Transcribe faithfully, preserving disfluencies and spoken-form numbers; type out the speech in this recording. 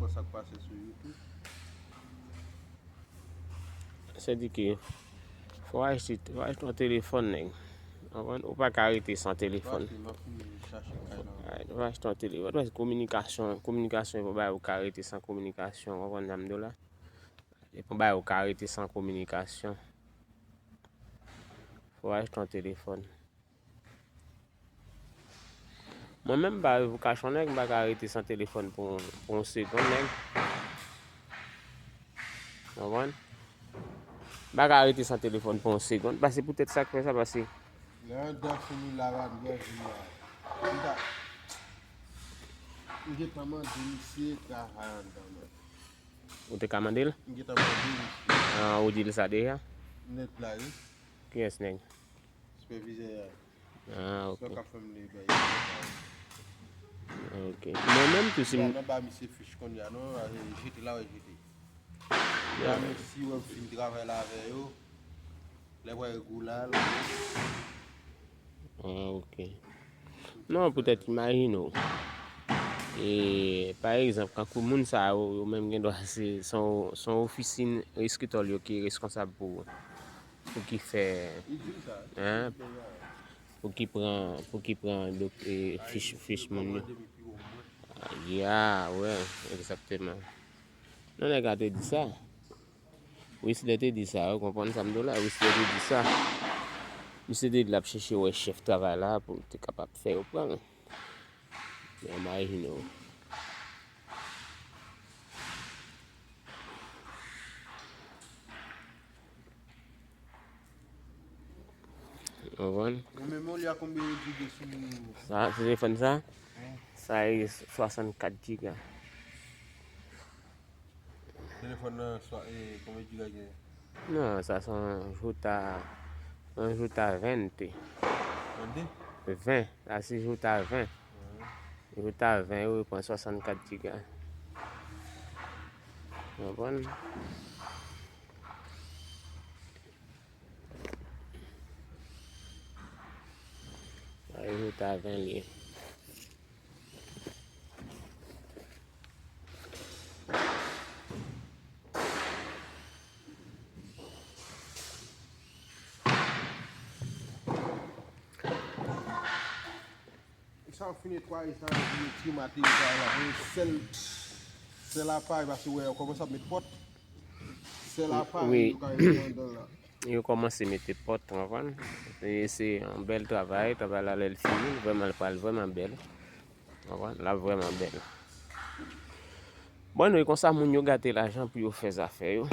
Sa k pase sou YouTube. Sètadi ke fò w achte, fò w achte yon telefòn, nèg. Ou konprann? Ou pa ka rete san telefòn. Fò w achte, m ap fini chache kay la. Alright, fò w achte yon telefòn. Paske kominikasyon, kominikasyon, e pa yon bagay ou ka rete san kominikasyon. Ou konprann sa m di w la? E pa yon bagay ou ka rete san kominikasyon. Fò w achte yon telefòn. Mwen menm, m pa revokasyon, nèg, m pa ka rete san telefòn pou, pou yon segonn, nèg. Konprann? M pa ka rete san telefòn pou yon segonn. Paske poutèt sa k fè sa, paske lè yon dan fini la, va byen vin la. M ta, m gentan mande misye travay anndan, man. Ou te ka mande l? M gentan mande misye. Ah, ou di l sa deja? Nèg la, wi. Kiyès nèg? Sipèvizè a. Ah, ok. Sèl k ap fè m leve. Ok. Mwen menm tou, si m nan ba misye fich kounye a, non, jete la, w jete. Ya, men si w wè m fin travay la avè yo, lè w wè gou la, l. Ah, ok. Non, poutèt imajine w. E, pa egzanp, kankou moun sa yo, yo menm gen dwa se, se yon, se yon ofisin Riskitòl yo ki reskonsab pou, pou ki fè, hein? Pou ki pran, pou ki pran dok-, e, fich, fich moun yo. Ya, wè, egzakteman. Non, nèg la te di sa. Whistler te di sa, ou konprann sa m di w la? Whistler te di sa. Misye te di l ap chèche wè chèf travay la pou l te kapab fè yo pran l. Men imajine w. Ou konprann? Nan memori a, konbyen yo di gen sou? Sa, sou telefòn sa? Wi. Sa e swasannkat giga. Telefòn nan, swa, e, konbyen giga gen? Non, sa se yon jouta, yon jouta ven te. Tande? Ven, sa se jouta ven. Jouta ven, yo pran swasannkat giga. Konprann? Sa e jouta ven li ye. Sa yo fin netwaye, sa yo vin retire materyo sa yo la. Sèl, sèl apa, paske wè, yo kòmanse ap met pòt. Sèl apa, wi, yo ka retire anndan la. Yo kòmanse mete pòt, ou konprann? E se yon bèl travay, travay la lè l fini, vrèman l pral vrèman bèl. Ou konprann? L ap vrèman bèl. Bon, anyway, konsa moun yo gate lajan pou yo fè zafè yo.